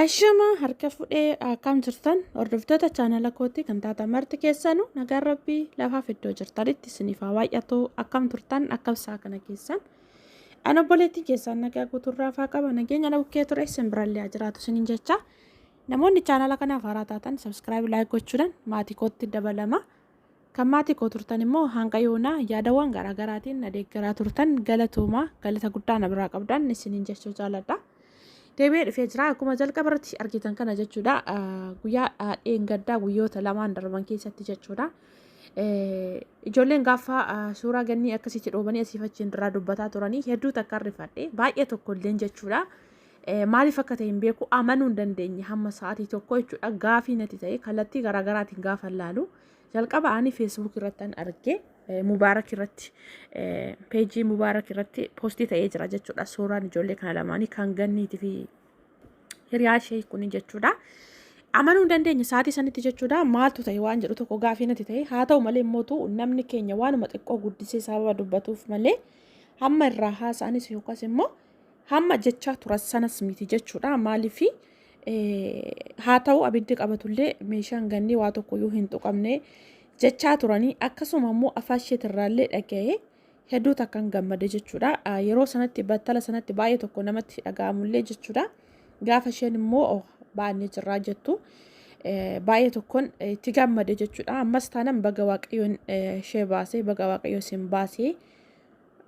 Ashama harka fudhee akkam jirtan hordoftoota chaanala kootti kan taatan marti keessanu nagaan rabbii lafaaf iddoo jirtanitti isiniif haa baay'atu. Akkam turtan, akkam isaa kana keessan? An obboleettiin keessan nagaa guuturraa faa qaba, nageenya na bukkee ture, isin birallee haa jiraatu isiniin jecha. Namoonni chaanala kanaaf haaraa taatan subscribe, like gochuudhaan maatii kootti dabalama. Kan maatii koo turtan immoo hanga yoonaa yaadawwan garaagaraatiin na deeggaraa turtan, galatoomaa, galata guddaa na biraa qabdan isiniin jechuu jaaladha. Deebi'ee dhufee jira akkuma jalqaba irratti argitan kana jechuudha. Guyyaa dheengaddaa, guyyoota lamaan darban keessatti jechuudha. Ijoolleen gaafa suuraa gannii akkasitti dhoobanii asiif achiin irraa dubbataa turanii hedduu takka rifadhe, baay'ee tokko illeen jechuudha. Maaliif akka ta'e hin beeku, amanuu hin dandeenye hamma sa'aatii tokko jechuudha. Gaafii natti ta'e kallattii garaagaraatiin gaafa laalu, jalqaba ani Facebook irratti an arge, Mubaarak irratti, peejii Mubaarak irratti poostii ta'ee jira jechuudha. Suuraan ijoollee kana lamaanii kan ganniitii fi hiriyaa ishee kun jechuudha. Amanuu hin dandeenye sa'aatii sanitti jechuudha. Maaltu ta'e waan jedhu tokko gaafii natti ta'e. Haa ta'u malee mootu namni keenya waanuma xiqqoo guddisee sababa dubbatuuf malee hamma irraa haasa'anis yookaas immoo hamma jechaa turan sanas miti jechuudha. Maaliif haa ta'u abiddi qabatullee meeshaan gannii waa tokkoyyuu hin tuqamne jechaa turanii, akkasuma immoo afaan isheetirraallee dhaga'ee hedduu takkan gammade jechuudha. Yeroo sanatti, battala sanatti baay'ee tokko namatti dhaga'amullee jechuudha. Gaafa isheen immoo baannee jirraa jettu baay'ee tokkoon itti gammade jechuudha. Ammas taanaan baga Waaqayyoon ishee baasee, baga Waaqayyo isin baasee.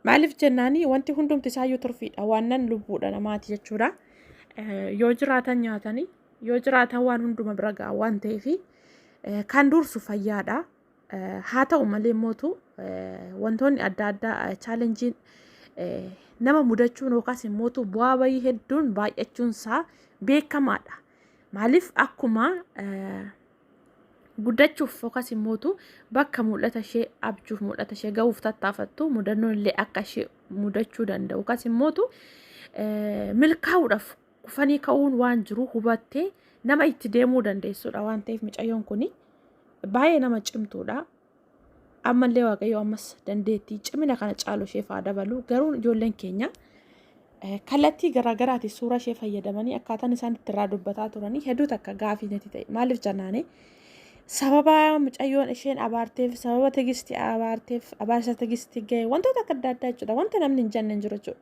Maaliif jennaani, wanti hundumti isaayyuu turfiidha. Waannan lubbuudha namaati jechuudha. Yoo jiraatan nyaatanii, yoo jiraatan waan hunduma bira ga'a waan ta'eef kan dursu fayyaadha. Haa ta'u malee mootu wantoonni adda addaa chaalenjiin nama mudachuun yookaas immoo bu'aa bayii hedduun baay'achuun isaa beekamaadha. Maaliif akkuma guddachuuf yookaas immoo bakka mul'ata ishee, abjuuf mul'ata ishee ga'uuf tattaafattu, mudannoon illee akka ishee mudachuu danda'u yookaas immoo milkaa'uudhaaf kufanii ka'uun waan jiru hubattee nama itti deemuu dandeessudha waan ta'eef mucayyoon kun baay'ee nama cimtuudha. Ammallee Waaqayyo ammas dandeettii cimina kana caalu isheef haa dabalu. Garuu ijoolleen keenya kallattii garaagaraatiin suuraa ishee fayyadamanii akkaataan isaan itti irraa dubbataa turanii hedduu takka gaafii natti ta'e. Maaliif jennaani, sababa mucayyoon isheen abaarteef, sababa Tigisti abaarteef, abaarsa Tigisti ga'e, wantoota akka adda addaa jechuudha. Wanta namni hin jenne hin jiru jechuudha.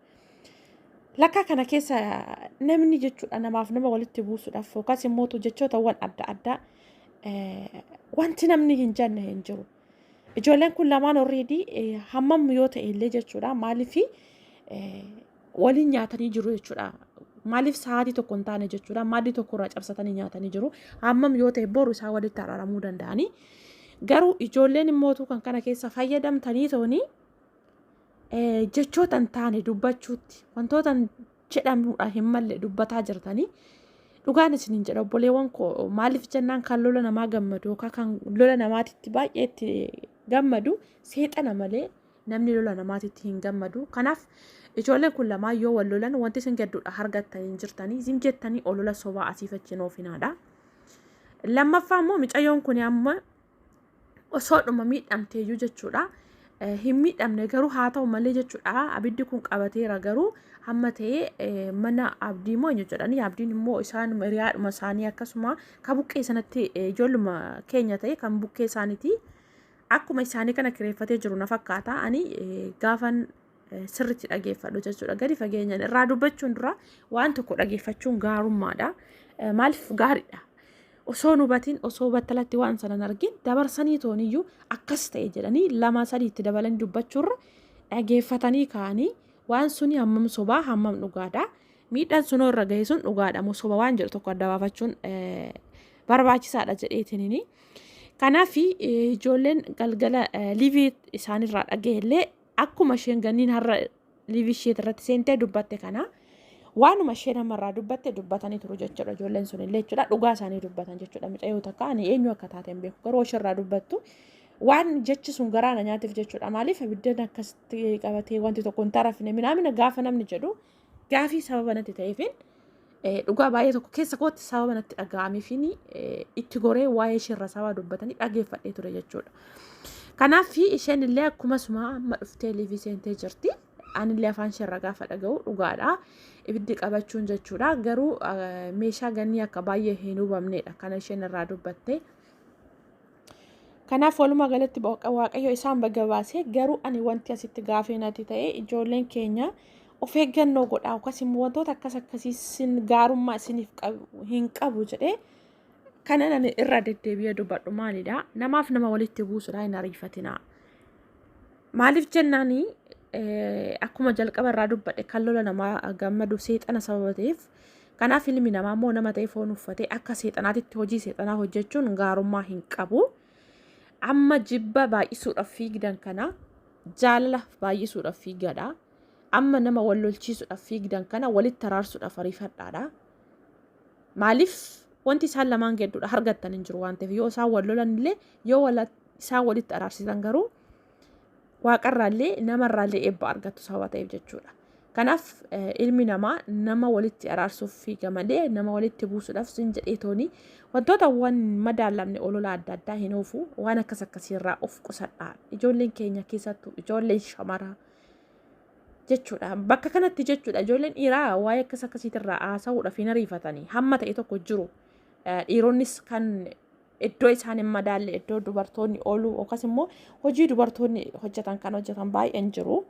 Lakkaa kana keessa namni jechuudha namaaf nama walitti buusuudhaaf yookaas immoo jechootawwan adda addaa wanti namni hin jenne hin jiru. Ijoolleen kun lamaan already hammam yoo ta'e illee jechuudha, maaliif waliin nyaatanii jiru jechuudha. Maaliif sa'aatii tokko hin taane jechuudha. Maaddii tokko irraa cabsatanii nyaatanii jiru. Hammam yoo ta'e boru isaa walitti araaramuu danda'anii. Garuu ijoolleen immootu kan kana keessa fayyadamtanii toonii jechoota hin taane dubbachuutti, wantoota jedhamuudha hin malle dubbataa jirtanii, dhugaan isiniin jedha obboleewwan koo. Maaliif jennaan, kan lola namaa gammadu yookaan kan lola namaatitti baay'ee itti gammadu seexana malee namni lola namaatitti hin gammadu. Kanaaf ijoolleen kun lamaan yoo wal lolan wanti isin gadduudha argattanii hin jirtanii, isin jettanii olola sobaa asiif achiin oofinaadha. Lammaffaa immoo mucayyoon kun amma osoodhuma miidhamteeyyuu jechuudha. Hin miidhamne garuu, haa ta'u malee jechuudha, abiddi kun qabateera. Garuu hamma ta'e mana Abdii immoo eenyu jedhanii, Abdiin immoo isaan hiriyaadhuma isaanii, akkasuma kan buqqee sanatti ijoolluma keenya ta'e kan bukkee isaaniiti. Akkuma isaanii kana kireeffatee jiru na fakkaata. Ani gaafan sirriitti dhageeffadhu jechuudha. Gadi fageenyaan irraa dubbachuun dura waan tokko dhageeffachuun gaarummaadha. Maaliif gaariidha? Osoo hin hubatin, osoo battalatti waan sana hin argin dabarsanii tooniyyuu akkas ta'e jedhanii lama sadiitti dabalanii dubbachuurra, dhageeffatanii ka'anii waan suni hammam sobaa, hammam dhugaadha. Miidhaan sunoo irra gahe sun dhugaadha moo soba waan jedhu tokko adda baafachuun barbaachisaadha jedheetiniini. Kanaaf ijoolleen galgala liivii isaanirraa dhagahellee akkuma isheen ganniin har'a liivii ishee irratti seentee dubbatte kana, waanuma ishee namarraa dubbatte dubbatanii turu jechuudha. Ijoolleen sun illee jechuudha dhugaa isaanii dubbatan jechuudha. Mucayyoo takka ani eenyu akka taate hin beeku, garuu ishirraa dubbattu waan jechi sun garaa na nyaateef jechuudha. Maaliif abiddeen akkasitti qabatee wanti tokko hin tarafne minaamina gaafa namni jedhu, gaafii sababa natti ta'eefin, dhugaa baay'ee tokko keessa kootti sababa natti dhaga'ameefin itti goree waa'ee isheerra sababa dubbatanii dhageeffadhee ture jechuudha. Kanaaf isheen illee akkuma suma amma dhuftee liivii seentee jirti. Anillee afaan isheerra gaafa dhaga'u dhugaadha. Ibiddi qabachuun jechuudha. Garuu meeshaa Gannii akka baay'ee hin hubamnedha kana isheen irraa dubbatte. Kanaaf walumaa galatti Waaqayyo isaan baga baase. Garuu ani wanti asitti gaafii natti ta'e, ijoolleen keenya of eeggannoo godhaa, yookaas immoo wantoota akkas akkasii sin gaarummaa isiniif qabu hin qabu jedhee kanan ani irra deddeebi'ee dubbadhu maalidha? Namaaf nama walitti buusuudha hin ariifatinaa. Maaliif jennaani, akkuma jalqaba irraa dubbadhe, kan lola namaa gammadu seexana sababa ta'eef. Kanaaf ilmi namaa immoo nama ta'e foon uffatee akka seexanaatitti hojii seexanaa hojjechuun gaarummaa hin qabu. Amma jibba baay'isuudhaaf fiigdan kana jaalala baay'isuudhaaf fiigadha. Amma nama wal lolchiisuudhaaf fiigdan kana walitti araarsuudhaaf ariifadhaadha. Maaliif, wanti isaan lamaan gidduudha argattan hin jiru waan ta'eef, yoo isaan wal lolan illee, yoo isaan walitti araarsitan garuu waaqarraallee namarraallee eebba argattu sababa ta'eef jechuudha. Kanaaf ilmi namaa nama walitti araarsuuf fiiga malee nama walitti buusuudhaaf sin jedhee tooni wantoota waan madaalamne olola adda addaa hin oofu. Waan akkas akkasiirraa of qusadhaa. Ijoolleen keenya, keessattuu ijoolleen shamaraa jechuudha. Bakka kanatti jechuudha, ijoolleen dhiiraa waa'ee akkas akkasiitirraa haasa'uudhaaf hin ariifatanii, hamma ta'e tokko jiru. Dhiironnis kan iddoo isaan hin madaalle, iddoo dubartoonni oolu yookaas immoo hojii dubartoonni hojjetan kan hojjetan baay'een jiru.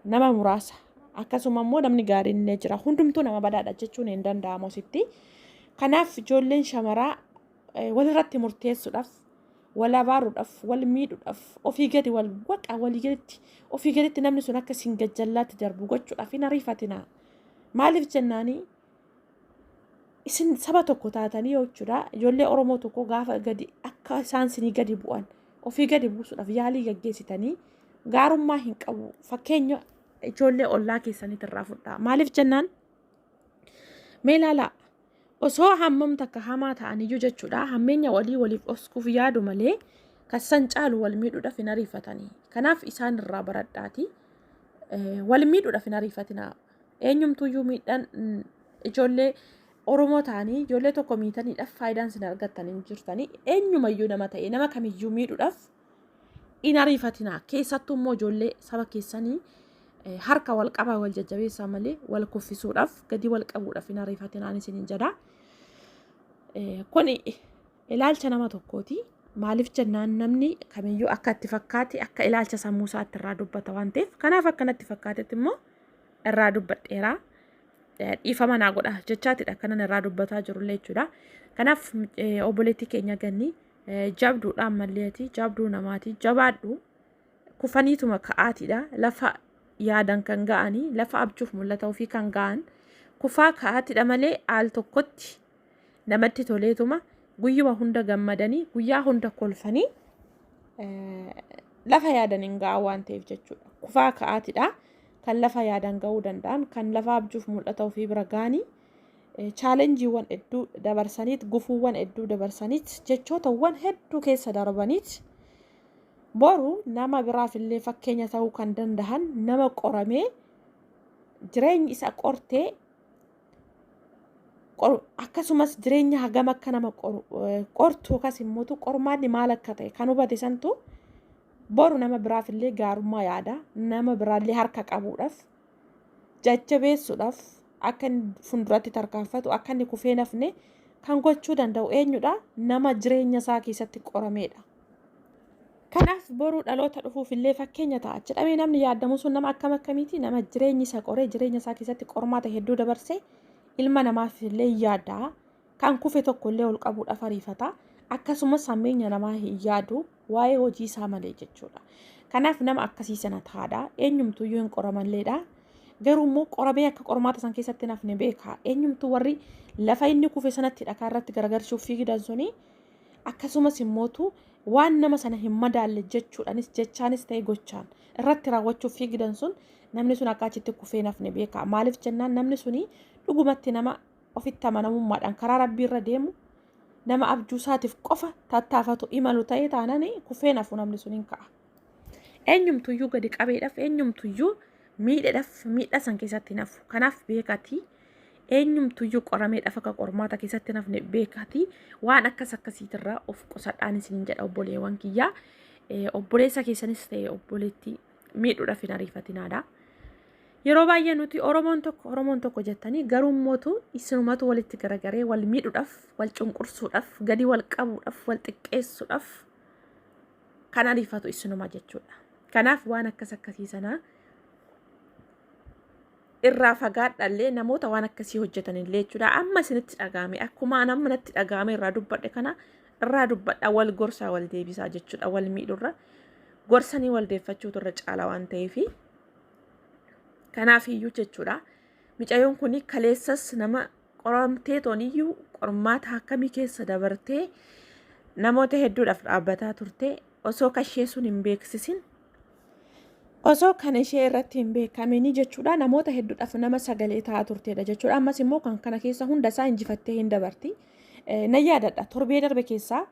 Nama muraasa. Akkasuma immoo namni gaariin illee jira. Hundumtuu nama badaadha jechuun hin danda'amu asitti. Kanaaf ijoolleen shamaraa walirratti murteessuudhaaf, wal abaaruudhaaf, wal miidhuudhaaf, ofii gadi wal waqa walii gaditti, ofii gaditti namni sun akka isin gajjallaatti darbu gochuudhaaf hin ariifatinaa. Maaliif jennaanii, isin saba tokko taatanii jechuudha, ijoollee Oromoo tokko gaafa gadi akka isaan sinii gadi bu'an ofii gadi buusuudhaaf yaalii gaggeessitanii gaarummaa hin qabu. Fakkeenya ijoollee ollaa keessaniitirraa fudhaa. Maaliif jennaan, mee ilaalaa, osoo hammam takka hamaa ta'aniyyuu jechuudha, hammeenya walii waliif dhoksuuf yaadu malee kassan caalu wal miidhuudhaaf hin ariifatanii. Kanaaf isaan irraa baradhaati. Wal miidhuudhaaf hin ariifatinaa. Eenyumtuyyuu miidhaan ijoollee Oromoo ta'anii ijoollee tokko miitaniidhaaf faayidaan isin argattan hin jirtanii. Eenyumayyuu nama ta'e nama kamiyyuu miidhuudhaaf hin ariifatinaa. Keessattuu immoo ijoollee saba keessanii harka wal qabaa wal jajjabeessaa malee wal kuffisuudhaaf, gadi wal qabuudhaaf hin ariifatinaan isiniin jedha. Kuni ilaalcha nama tokkooti. Maaliif jennaan, namni kamiyyuu akka itti fakkaate, akka ilaalcha sammuu isaatti irraa dubbata waan ta'eef, kanaaf akkanatti fakkaatetti immoo irraa dubbadheera. Dhiifama naa godha jechaatidha kanan irraa dubbataa jirullee jechuudha. Kanaaf obboleettii keenya Ganni, jabduudha, ammalleeti jabduu namaati, jabaadhu. Kufaniituma ka'aatiidha lafa yaadan kan ga'anii, lafa abjuuf mul'ata ofii kan ga'an kufaa ka'aatiidha malee al tokkotti namatti toleetuma guyyuma hunda gammadanii, guyyaa hunda kolfanii lafa yaadan hin ga'an waan ta'eef jechuudha. Kufaa ka'aatiidha kan lafa yaadan ga'uu danda'an, kan lafa abjuuf mul'ata ofii bira ga'anii challengeiiwwan hedduu dabarsaniit, gufuuwwan hedduu dabarsaniit, jechootawwan hedduu keessa darbaniit, boru nama biraaf illee fakkeenya ta'uu kan danda'an, nama qoramee jireenyi isa qortee, akkasumas jireenya hagam akka nama qortu, yookaas immoo qormaanni maal akka ta'e kan hubate santu boru nama biraaf illee gaarummaa yaada, nama biraallee harka qabuudhaaf, jajjabeessuudhaaf, akka inni fuulduratti tarkaanfatu, akka inni kufee nafne kan gochuu danda'u eenyudha? Nama jireenya isaa keessatti qorameedha. Kanaaf boruu dhaloota dhufuuf illee fakkeenya ta'a jedhamee namni yaadamu sun nama akkam akkamiiti? Nama jireenyi isa qoree, jireenya isaa keessatti qormaata hedduu dabarsee, ilma namaaf illee yaada. Kan kufe tokko illee ol qabuudhaaf ariifata. Akkasumas hammeenya namaa hin yaadu, waa'ee hojii isaa malee jechuudha. Kanaaf nama akkasii sana taadha. Eenyumtuyyuu hin qoramalleedha. Garuu immoo qoramee akka qormaata san keessatti nafne beeka. Eenyumtuu warri lafa inni kufe sanatti dhakaa irratti garagalchuuf fiigidan suni, akkasumas immootu waan nama sana hin madaalle jechuudhaanis, jechaanis ta'e gochaan irratti raawwachuuf fiigidan sun, namni sun akka achitti kufee nafne beeka. Maaliif jennaan, namni suni dhugumatti nama ofitti amanamummaadhaan karaa rabbii irra deemu, nama abjuu isaatiif qofa tattaafatu, imalu ta'ee taanaan kufee nafu, namni sun hin ka'a. Eenyumtuyyuu gadi qabeedhaaf, eenyumtuyyuu miidheedhaaf, miidhaa san keessatti nafu. Kanaaf beekatii, eenyumtuyyuu qorameedhaaf akka qormaata keessatti nafne beekatii, waan akkas akkasiitirraa of qusadhaan isiniin jedha obboleewwan kiyyaa. Obboleessa keessanis ta'e obboleettii miidhuudhaaf hin ariifatinaadha. Yeroo baay'ee nuti Oromoon tokko Oromoon tokko jettanii garuu mootu isinumatu walitti garagaree wal miidhuudhaaf, wal cunqursuudhaaf, gadi wal qabuudhaaf, wal xiqqeessuudhaaf kan ariifatu isinuma jechuudha. Kanaaf waan akkas akkasii sanaa irraa fagaadhallee namoota waan akkasii hojjetanillee jechuudha. Amma isinitti dhaga'ame akkuma an amma natti dhaga'ame irraa dubbadhe kana irraa dubbadha wal gorsaa wal deebisaa jechuudha wal miidhurra gorsanii wal deeffachuutu irra caala waan ta'eefi. Kanaaf iyyuu jechuudha micayoon kun kaleessas nama qoramtee tooniyyuu qormaata akkamii keessa dabartee namoota hedduudhaaf dhaabbataa turte osoo kashee sun hin beeksisin osoo kan ishee irratti hin beekaminii jechuudha namoota hedduudhaaf nama sagalee ta'aa turtedha jechuudha ammas immoo kan kana keessa hunda isaa injifattee hin dabarti nan yaadadha torbee darbe keessaa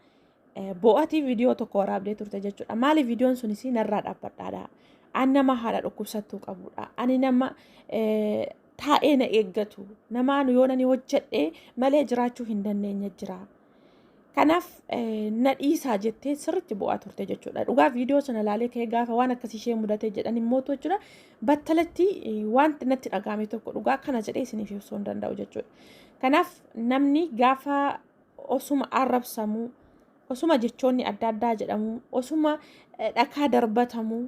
Bo'atii viidiyoo tokko waraabdee turte jechuudha. Maali viidiyoon sunis narraa dhaabbadhaadha. Ani nama haadha dhukkubsattuu qabudha. Ani nama taa'ee na eeggatu. Nama anu yoo nani hojjedhe malee jiraachuu hin dandeenye jira. Kanaaf na dhiisaa jettee sirriitti bo'aa turte jechuudha. Dhugaa viidiyoo sana ilaalee ka'ee gaafa waan akkasii ishee mudate jedhan immoo jechuudha. Battalatti wanti natti dhaga'ame tokko dhugaa kana jedhee isiniif ibsuu hin danda'u jechuudha. Kanaaf namni gaafa osuma arrabsamuu, osuma jechoonni adda addaa jedhamuu, osuma dhakaa darbatamuu,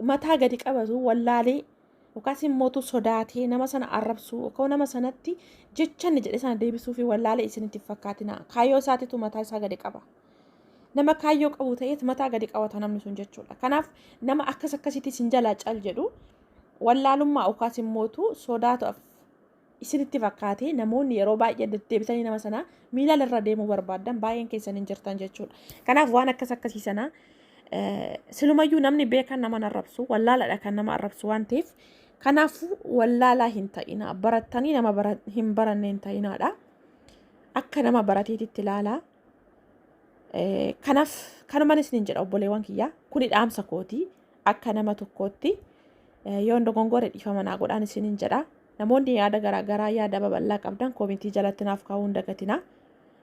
mataa gadi qabatu wallaalee yookaas immoo sodaatee nama sana arrabsuu yookaan nama sanatti jecha inni jedhe sana deebisuu fi wallaalee isinitti hin fakkaatina. Kaayyoo isaatitu mataa isaa gadi qaba. Nama kaayyoo qabu ta'eet mataa gadi qabata namni sun jechuudha. Kanaaf nama akkas akkasitti isin jalaa cal jedhu wallaalummaa yookaas immootu sodaatuuf isinitti fakkaatee namoonni yeroo baay'ee deddeebisanii nama sana miilaan irra deemuu barbaaddan baay'een keessan hin jirtan jechuudha. Kanaaf waan akkas akkasii sana silumayyuu namni beekan nama arrabsu wallaaladha kan nama arrabsu waan ta'eef kanaafuu wallaalaa hin ta'ina barattanii nama hin baranne hin ta'inaadha. Akka nama barateetitti ilaalaa. Kanaaf kanuman isiniin jedha obboleewwan kiyyaa kuni dhaamsa kooti akka nama tokkootti yoon dogongore dhiifama naa godhaan isiniin jedha. Namoonni yaada garaagaraa yaada babal'aa qabdan koomentii jalatti naaf kaa'uu hin dagatinaa.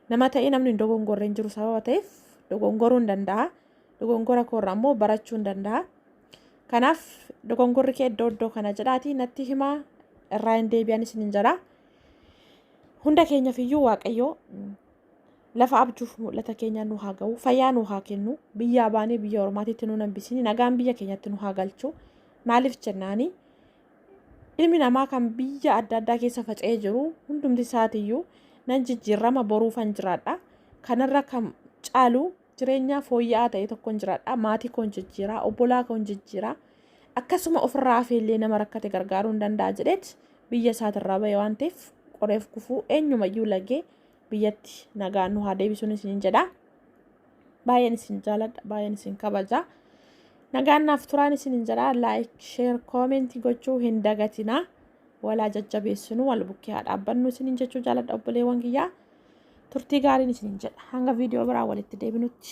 Nama ta'ee namni hin dogongorre hin jiru sababa ta'eef dogongoruu hin danda'a. Dogongora koorraa immoo barachuu hin danda'a. Kanaaf dogongorri kee iddoo iddoo kana jedhaatii natti himaa irraa hin deebi'an isiniin jedha. Hunda keenyaaf iyyuu Waaqayyoo lafa abjuuf mul'ata keenya nu haa ga'u fayyaa nu haa kennu biyyaa baanee biyya ormaatitti nu hambisini nagaan biyya keenyatti nu haa galchu maaliif jennaani ilmi namaa kan biyya adda addaa keessa faca'ee jiru hundumti isaatiyyuu nan jijjiirama boruufan jiraadha kanarra kan caalu jireenya fooyya'aa ta'e tokkon jiraadha maatii koon jijjiiraa obbolaa koon jijjiiraa akkasuma ofirraa hafeellee nama rakkate gargaaruu hin danda'a jedheet biyya isaatirraa ba'e waan ta'eef qoreef gufuu eenyumayyuu lagee biyyatti nagaan nu haa deebisuun isiniin jedha. Baay'een isin jaaladha, baay'een isin kabaja. Nagaan naaf turaan isiniin jedha. Like, share, comment gochuu hin dagatinaa. Walaa jajjabeessinu, wal bukkee haa dhaabbannu isiniin jechuu jaaladha obboleewwan kiyyaa. Turtii gaariin isiniin jedha. Hanga viidiyoo biraa walitti deebinutti.